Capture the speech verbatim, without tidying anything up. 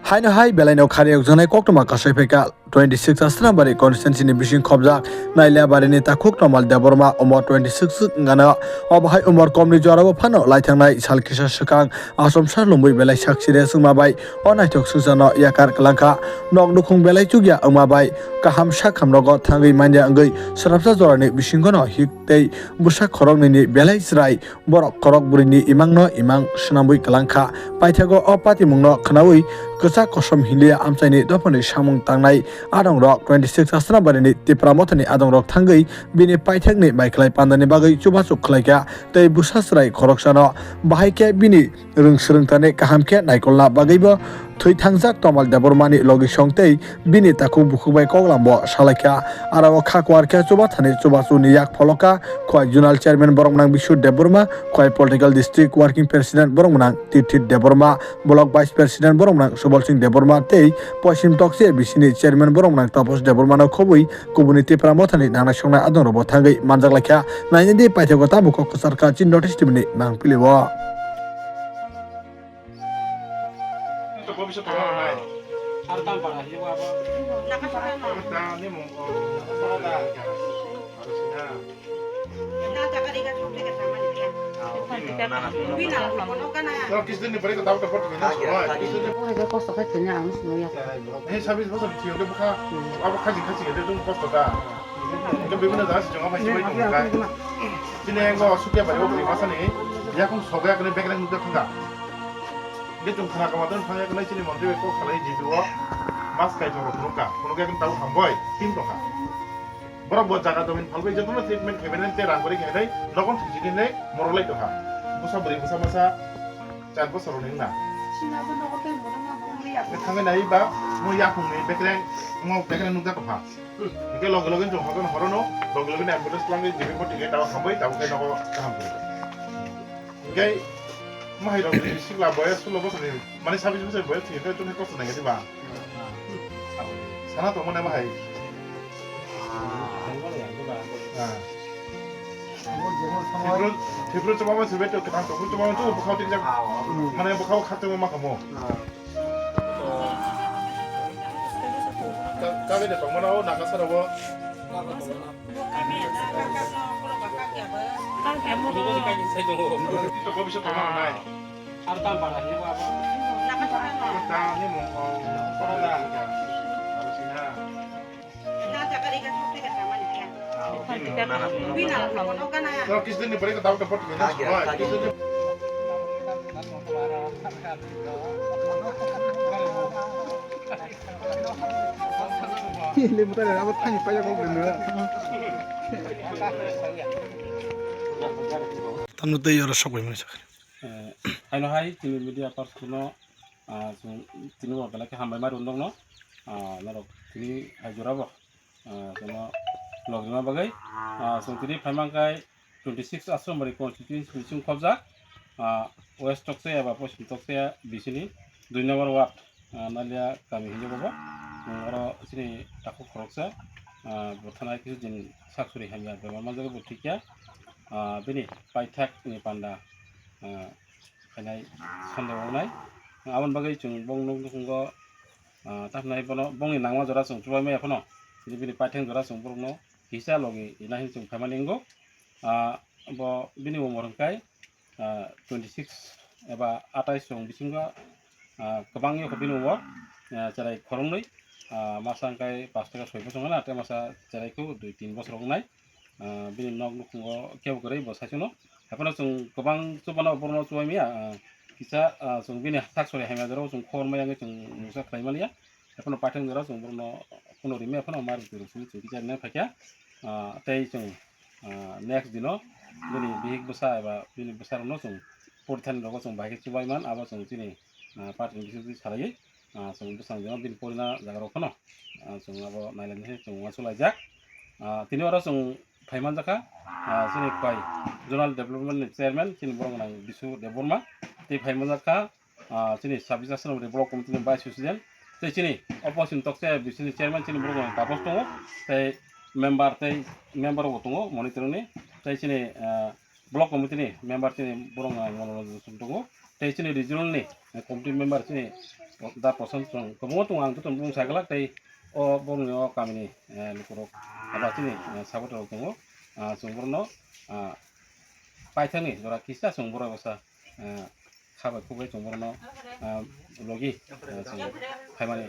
Haino hai belaino khari yokjaknai koktwma kasai phaikha twenty six Asrambari constituency ni bising khobjak Nailiabari ni takhuk Tomal Debbarma umor twenty six wngkha no. Obo hai umor komni jorao phano laithangnai sal kisa swkang Achomsa Lumbui belai saksire swngma bai o naithok swngcharno yakar kwlangkha. Nok nukhung belai chukya wngma bai kaham sakham rogo thangwi manya wngwi srapsa jorani bisingono hik tei bwsa khoroknwini belai chwrai borok khorok bwrwini imangno imang swnamwi kwlangkha. Paithago o patimungno khwnawi kwchak kosom hinliya amchaini dophani samung tangnai adongrok twenty six Asrambari ni Tipra Mothani adongrok thangwi bini paithakni baikhlai pandani bagwi chubachu khlaikha tei bwsa chwrai khoroksano bahai khe bini rwng swrwngtani kaham khe naikolna bagwibo thwi thangjak Tomal Debbarmani logisong tei bini takhuk bukhuk bai koklambo salaikha. Aro o kha kuar khe chubathani chubachuni yak pholoka Khwai Zonal Chairman borok gwnang Bishu Debbarma, Khwai Political District Working President borok gwnang Tirthi Debbarma, Block Vice President borok gwnang Subal Singh Debbarma tei Poisim Tokche bisini Chairman borok gwnang Taposh Debbarmano khobwi kubuni Tipra Mothani nangnai songnai adongrokbo thangwi manjak laikha. Nainani paithago tamo kok kwchar kha chini Notice T V ni nang pilio. Kis din ni bari ko tabuk tabuk ni na. Oho, hai kosto khai tini ang sini ya. He sabis bosor ni siyong de bukha. Abo khaji khaji de dung kosto da. Ke bibino da si jong bai bai dung ka. Chini yang go sukia bai o bui masa ni. Ya kung soga kene bekreng nukda thangka. De tung khana kama don thangya kene chini montri ko khalai jibi o. Mas kai thoro thungka. Thungka kene tau hamboi. Tin toka. Borok bo jaga domin phalbai jotono treatment khaimani tei rang bari khainai nogon thwijini hinwi morok lai tongkha. Bwsa bwrwi bwsa masa char bosor ni wngna. Thangwi nai ba mo yaphungni bekreng mo bekreng nukjak tongkha. Hingke loge loge chwng hogon horono loge loge ni ambulance twlangwi jibi bo tingwi tabo hambai tabo khe nogo kaham khe. Hingke mahai rok ni sikla boyes sulo bosor ni mane sabis bosor boyes thwi khe chwng khe kosto nai khe ba. Sana tongmani bahai. Ah. Thipru, thipru chuma ma sube to, kitang to, chuma ma tu, bukhao tik jak. Mane bukhao khat ma kamo. Ka, ka de tongmani o, naka sara o. To ko bisa tongmani nai. Ar tam para ni ba. Naka sara o. Ta ni mo, o, corona. Aro sina. Tamno tei oro sok bai mani sakha. Eh, haino hai chini media person no, ah, chwng tini bo belai khe hambai ma rwng nokno, ah, norok tini hai jora bo, ah, chwngno log rwna bagwi, ah, chwng tini phai man khe twenty six Asrambari constituency bising khobjak, ah, West Tokchaya ba Poschim Tokchaya bisini dui number ward, ah, Nalia kami hinwi bobo, um, oro chini takhuk khoroksa, ah, bo thanai kisu din sak suri hamya bemar manjak bo thikya, ah, bini paithak ni panda, ah, khainai sande wngnai. Aboni bagwi chwng bong nuk nukhungo, ah, taphnai bono bongni nangma jora chwng chubai maya phano. Bini, bini paithak jora chwng borokno kisa logi rina hinwi chwng phaimani wngo. Ah, bo bini umor hwnkhe, ah, twenty six eba atais chwng bisingo, ah, kwbang yokho bini umor, ah, cherai khoroknwi, ah, masa hwnkhe pash theke soi bosong wngna tei masa cherai khe dui tin bosor wngnai. Ah, bini nok nukhungo kebo kwrwi bo saichwno. Haiphano chwng kwbang chubano borokno chubai maya, ah, kisa, ah, chwng bini sak sori hamya jorao chwng khobor maya wngwi chwng mungsa khlai maliya. Haiphano paithak jorao chwng borokno phano rimaya phano mar twi rwsong chwng kisa rinai phaikha. Ah, tei chwng, ah, next dino bini bihik bwsa eba bini bwsarokno chwng porithani rogo chwng bahai khe chubai man abo chwng chini, ah, party ni bisingtwi salaiwi. Ah, chwng bwskango bini porina jaga rok phano, ah, chwng abo nailainai khe chwng uansuk laijak. Ah, tini oro chwng phai manjakha, ah, chini Khwai Zonal Development ni Chairman chini borok gwnang Bisu Debbarma tei phai manjakha, ah, chini Sabis Asrambari Block Committee ni Vice President tei chini Opposition Tokchaya bisini Chairman chini borok gwnang Taposh tongo tei member tei member rok bo tongo monitor ni tei chini, ah, Block committee ni member chini borok Monoranjan Song tongo, tei chini regional ni, eh, committee member chini, Da Proson chwng kwbangma tongo, ang joto bumung sa glak tei o borokni o kamini, eh, lukurok aba chini, eh, supporter rok tongo. Ah, chwng borokno, ah, paithakni jora kisa chwng borok bwsa, eh, kha bai khuk bai chwng borokno, ah, logi, eh, chwng phaimani.